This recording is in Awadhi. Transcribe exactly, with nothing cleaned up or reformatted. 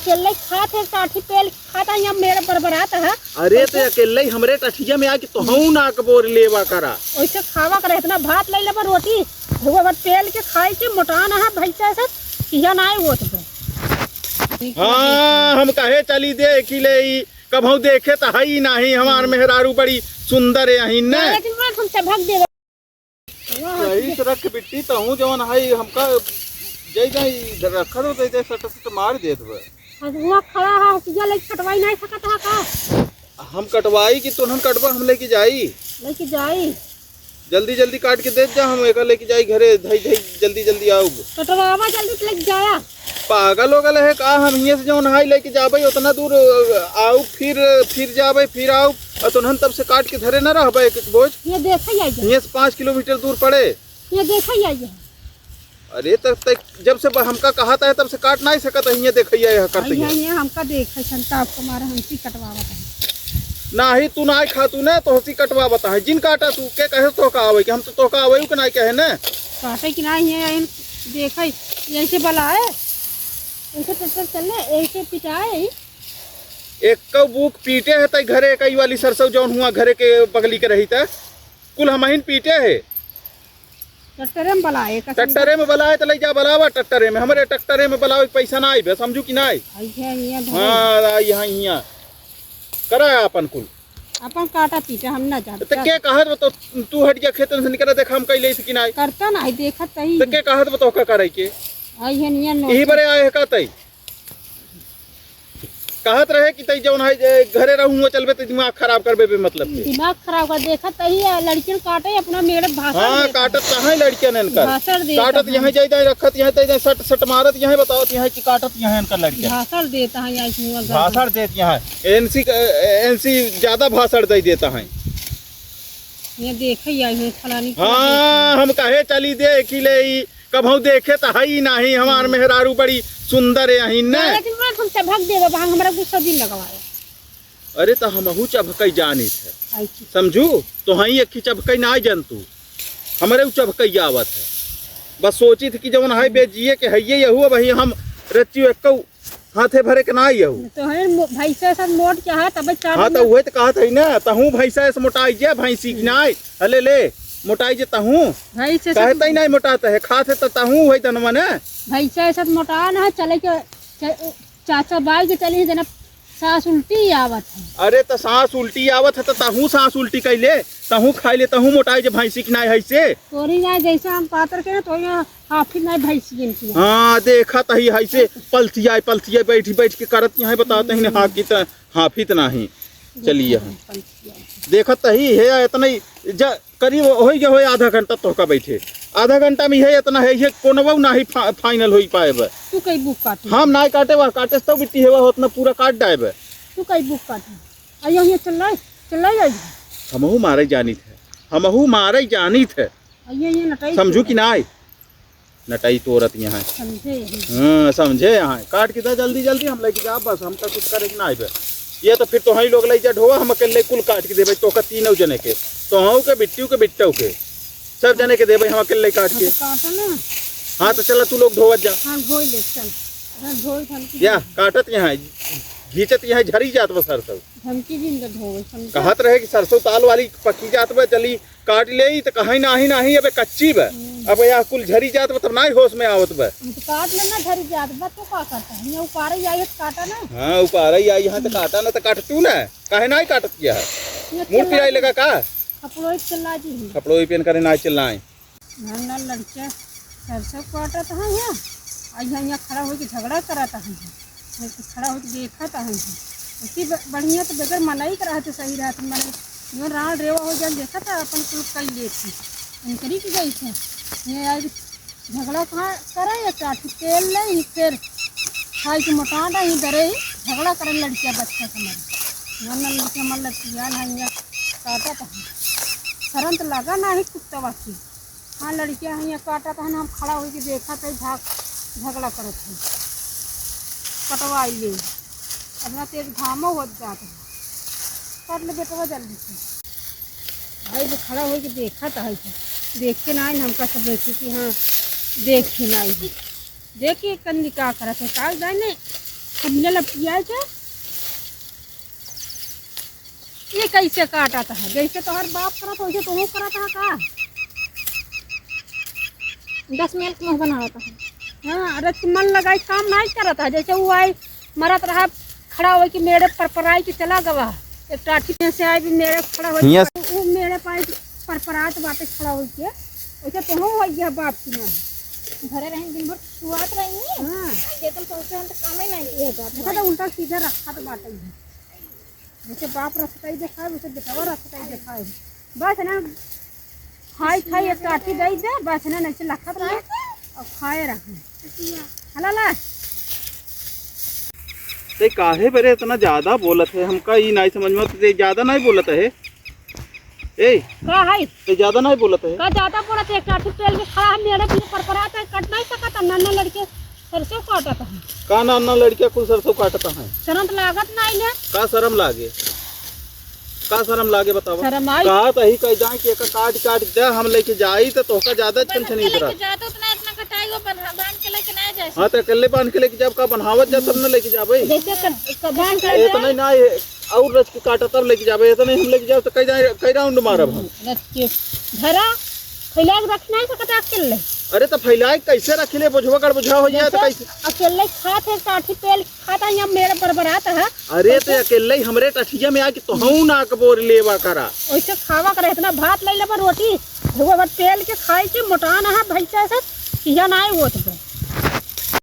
अकेले खात है, टाठी पेल खात है, यहाँ मेरे बरबरात है। अरे तो अकेले ही हमरे टठिया में आके तोहू नाक बोर लेवा करा। वैसे खावा करा, इतना भात ले लेबा, रोटी धुआ भर पेल के खाए के मोटान है भैंसा से, किया ना होत है। हाँ, हम कहे चली देखी ले, ई कभऊ देखे त हई नाही, हमार मेहरारू बड़ी सुंदर यही न। लेकिन बात हम चभक देबे। सही से रख बिट्टी, तहूँ जवन हई हमका जई जाई इधर रखा तो दे दे, सट सट मार देत बा। हसुआ खड़ा है, हसुआ लेके कटवाई नहीं सकत है का? हम कटवाई कि तोहन कटवा, हम लेके जाई। लेके जाई। जल्दी जल्दी काट के देत जा, हम एका लेके जाई घरे, धई धई जल्दी जल्दी आउब। कटवावा जल्दी से लेके जाया। पागल हो गल है का? हम हियाँ से जौन हाई लेके जाबे उतना दूर, अ, आउब, फिर, फिर जाबे, फिर आउब, और तोहन तब से काट के धरे न रहबे एक एक बोझ। ये देखे आई है। हियाँ से पाँच किलोमीटर दूर पड़े। ये देखे आई है। अरे, तब तक जब से ब-, हमका कहत है, तब से काट नाहीं सकत है, हियाँ देखइया यह करत आई है। है, ये हमका देखे संताप के मारे हमसे कटवावत है। नाहीं, तू नाहीं खातू न, तोहसी कटवावत है। जिन काटा तू, के कहे तोहका आवे के? हम तो तोहका आवे के नाहीं कहे न। काटे कि नाहीं है, इन देखे, ऐसे बलाए, ऐसे ट्रैक्टर चलने, ऐसे पिटाए। एक कौ बूक पीटे है तई घरे, कई वाली सरसों जौन हुआ घरे के बगली के रही त, कुल हमहिन पीटे है। ट्रैक्टरे में बलाए, कसम से। ट्रैक्टरे में बलाए त लई जा बलावा ट्रैक्टरे में। हमरे ट्रैक्टरे में बलावे के पैसा नाहीं बे, समझू कि नाहीं? आई है, हियाँ धरे। हाँ, आई है, हियाँ। करा अपन कुल। अपन काटा पीटा, हम ना जानते। त के कहत बा तो तू हट जा खेतन से निकला, देखा हम कई लेत कि नाहीं। करता नाहीं, देखत तही। त के कहत बा तोहका करे के? आई है, हियाँ यही नोट। बरे आए है का तई? कहत रहे कि तई जौन है, ए, घरे रहूँ, हुआँ चलबे त दिमाग खराब करबे बेमतलब के। दिमाग खराब कर, देखत तही है, लड़कियन काटे अपना मेरे भाषण हाँ, देता है। काटत कहाँ है लड़कियन इनकर? भाषण देता काटत है। यहाँ जाई, जाई रखत यहाँ, तई जाई सट, सट मारत यहाँ, बतावत यहाँ कि काटत यहाँ इनकर लड़कियन। भाषण देता है, या इसमें गर्दन। भाषण देत यहाँ। एनसी क-, एनसी ज्यादा भाषण दे देता है। ये देखे या ये फलानी को हाँ, देखे। हम कहे चली देखी ले, ई कभऊ देखे त हई नाही, हमार हम्म। मेहरारू बड़ी सुंदर यही न। लेकिन बात हम चभक देबे, भांग हमरा गुस्सा दिन लगवाए। अरे त हमहू चभकई जानित है। आई थी। समझू? तोहई एक ही चभकई नाहीं जनतू। हमरे उ चभकई आवत है। बस सोचित कि जवन है बे जिए के हइये यहू, अब ही हम रच्ची एक्कऊ हाथे भरे के नाहीं यहू। तो है मो-, भैंसा साथ मोट चाहा तबे चार हाँ, दिन तो उहे त कहत है ना, तहूँ भैंसा से मोटाई जे, भैंसी की नाहीं। अले ले, मोटाई जे तहूँ। भैंसा कहे साथ तई नाहीं मोटात है, खात है त तहूँ उहे तनवा ने। भैंसा साथ मोटा ना, चले के, च-, चाचा बाई के चली जना साँस उल्टी आवत है। अरे त साँस उल्टी आवत है त तहूँ साँस उल्टी कइले, तहूँ खाइले, तहूँ मोटाई जे भैंसी की नाहीं है से। तोरी यहाँ जैसे हम पातर के ना, तो यहाँ हाफित नाहीं भैंसियन की। हाँ, देखत ही है से पलथियाई, पलथियाई बैठी, बैठ के करत यहाँ बतावत ही ना, हाँ, कि त-, हाफित नाहीं। चलिए हम। पलथियाई। देखत ही है इतना ही, जा, करीब होई गए होई आधा घंटा तोहका बैठे। आधा घंटा में है इतना है, ये कोनवा नाहीं फा-, फाइनल होई पाए बे। तू कई बुक काटी? हम नाहीं काटे, वह काटे से तो बिट्टी है, वह उतना पूरा काट डाए बे। तू कई बुक काटी? आइयो, ये चल रहा है, चल रहा है। हमहू मारे जानित है, हमहू मारे जानित है। आइयो, ये नटाई समझू कि नाहीं? नटाई तोरत यहाँ है। समझे यही। हाँ, समझे यहाँ है। काट के दा जल्दी जल्दी, हम लेके जाब बस, हम तो कुछ करे के नाहीं बे। ये तो फिर तोहई लोग ले जा ढोवा, हम अकेले कुल काट के देबे, तोहका तीनों जने के, तोहू के, बिट्टू के, बिट्टू के, सब जने के देबे हम अकेले काट के। हाँ, तो काटो ना। हाँ, तो चला तू लोग ढोवत जा। हाँ, ढोई ले, चल। हाँ, ढोई धमकी या दे। काटत यहाँ है, घींचत यहाँ झरी जात बस सरसों। धमकी भी इनका ढोवे, समझा? कहत रहे कि सरसों ताल वाली पकी जात बा, चली काट लेई, त कहीं नाहीं, नाहीं, अबे कच्ची बा। हम्म। अब या कुल झरी जात बा, तब नाहीं होश में आवत बा। हम तो काट लेना, झरी जात बा, तो का करता है? ये उपारे आई है, तो काटा ना। हाँ, उपारे आई है, तो काटा ना, तो काट तू ना। काहे नाहीं काटत किया है? ये मुंह चिल्ला पिराई जी। लगा का? खपड़ोई चिल्ला जी। खपड़ोई पेन करे नाहीं चिल्लाए। नन्ना लड़के सरसों काटत हैं यहाँ, आ यहाँ, यहाँ खड़ा होके झगड़ा करत हैं यहाँ, खड़ा होके देखत हैं यहाँ। ऐसी ब-, बढ़िया तो बगैर मनई के रहते सही रहत, मने जो राड़ रेवा हो जाए, देखत है अपन कुल कई लेत हैं। इनकरी की गई थे, ये आज झगड़ा कहाँ करे, ये चाट तेल ले, फिर खाई के मोटा रही, डरे ही झगड़ा करे लड़किया बच्चा से मरे। नन्ना लड़के मर लड़किया ना, यहाँ काटत हैं। शरम तो लगा ना ही कुत्ता बाकी। हाँ, लड़किया हैं, ये काटत हन, हम खड़ा होके देखत है, झाग-, झगड़ा करत है। कटवाई ले, इतना तेज घामो होत जात है। काट ले बेटवा जल्दी से। भाई जो खड़ा होके देखत है, देख के ना आइन, हमका सब देखे कि हाँ, देख के ना आइन। देख के कन्नी का करत है, काल जाने। अब ले लपटिया के, ये कैसे काटत है? जैसे तोहर बाप करत, वैसे तोहू करत है का? दस मिनट मुँह बनावत है। हाँ, अरे तू मन लगाई काम नाहीं करत है। जैसे वो आई मरत रहा, खड़ा होई के मेड़े परपराई के चला गवा। एक टाठी में से आई भी मेड़े खड़ा होई हियाँ के, वो मेड़े पाई परपरात बाटे खड़ा होई के। वैसे तोहू होई गया बाप की ना। घरे रही दिन भर छुआत रही है। हाँ। खेतन पहुँचे हम तो काम ही नहीं किए बाप। देखा तो उल्टा सीधा रखा तो बाटे ही। जैसे बाप रखता ही देखा है, वैसे बेटवा रखता ही देखा है। बस ना, खाई खाई एक टाठी दे दे, बस ना, नहीं से लखत रहे और खाए रहे। हला ला। ते काहे बरे इतना ज्यादा बोलत है? हमका ई नाहीं समझ में, ते ज्यादा नाहीं बोलत है। ए, का है? ते ज्यादा नाहीं बोलत है। का ज्यादा बोलत है? एक टाठी पेल के खड़ा है, मेरे पीछे परपरात है, कट नहीं सकत है, नन्ना लड़के सरसों काटत है। का नन्ना लड़के कुल सरसों काटत है? शरम तो लागत नाहीं ले। का शरम लागे? का शरम लागे बतावा? शरम आई। कहा तही कह जाए कि एका काट काट दे, हम लेके जाई तो तोहका ज्यादा बस छनछनी अकेले उतरा। के जात उतना इतना कटाई वो बन्हा-, बांध के लेके ना जाए। हाँ, तो अकेले बांध के लेके जाब, का बन्हावत जा तब न लेके जाबे। जैसे क-, क-, बांध के इतना जाए। ना है, और रच के काटा तब लेके जाबे, इतना ही हम लेके जाब तो कई रा-, कई राउंड मारब हम। रच के धरा, फैला के रख नहीं सकता अकेले। अरे तो फैला के कैसे रख ले, बोझवा गड़ बोझा हो जाए तो जैसे कैसे? अकेले खात है, काठी पेल खाता यहाँ मेरा बरबरात है। अरे तो अकेले ही हमरे टठिया में आके तोहू नाक बोर लेवा करा। वैसे खावा करा, इतना भात ले लेबा, रोटी धुआ भात पेल के खाई के मोटान है भैंसा से, किया ना होत बा।